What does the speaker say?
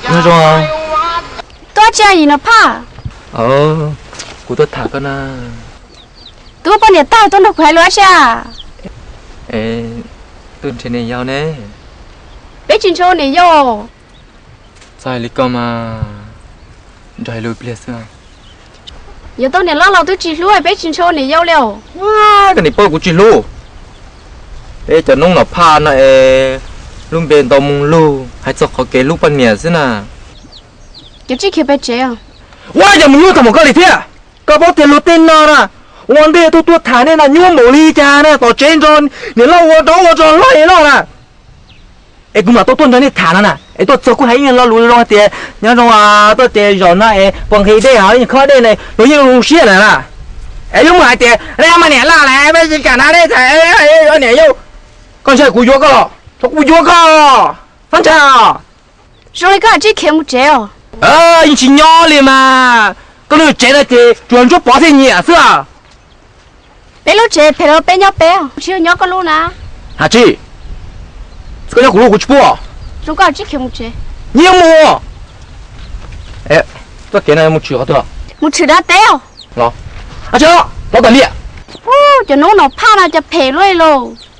Nyob zoo. Tuaj tsi yim no Phaj? Kuv tuaj tham koj na. Twb poj niam tag tuaj nrog kuv hais lus dab tsi? Tuaj nrhiav niam yau ne. Peb tsis ntshaw niam yau. Txhob hais li ko mas, nrog hais lus pliag xwb. Yuav tau niam loj los twb tsis hlub, peb tsis ntshaw niam yau li os. Koj niam paub kuv tsis hlub. Peb cov noob nom Phaj no es lub npe ntau moo lug, hais txog qhov kev hlub poj niam xwb na. Cov tsib khiav pem tsev. Ua cas mus nyuaj tag npaum koj li thiab? Koj paub tias luag tej no na, ua ntej tuaj tuaj tham nej no nyuaj npaum li cas na, tom tsev nrog niam loj ua rov ua rog loj li loj na. Es kuv mam tuaj tuaj nrog nej tham no na, es tuaj txog kuj hais ib lo lus zoo hais tias nyob zoo, tuaj ces zaum no es puas nqhis dej, ho khob dej ne, luag yeej zoo siab na na. Es yuav mus hais tias nej mas niam loj lawm peb tsis kam nrog nej tham, niam yau. Koj ntshai kuv yuav koj los? Thaum kuv yuav koj, txhob ntshai. Zoo li koj tsib khiav mus tsev os. Yeej tsis nyob li mas, koj lub tsev no ces tsuas Ntsuab Pov thiaj nyiam xwb. Peb lub tsev phem los peb nyob peb, tsis nyob koj lub na. Hais tsi? Koj nyob kuv lub kuv tsis pub. Zoo koj tsib khiav mus tsev. Nyiam mus. Txoj kev no mus tshwm qhov twg? Mus tshwm dab teb os. Los, los tas li. Cov noob nom Phaj no cov phem luaj li lauj.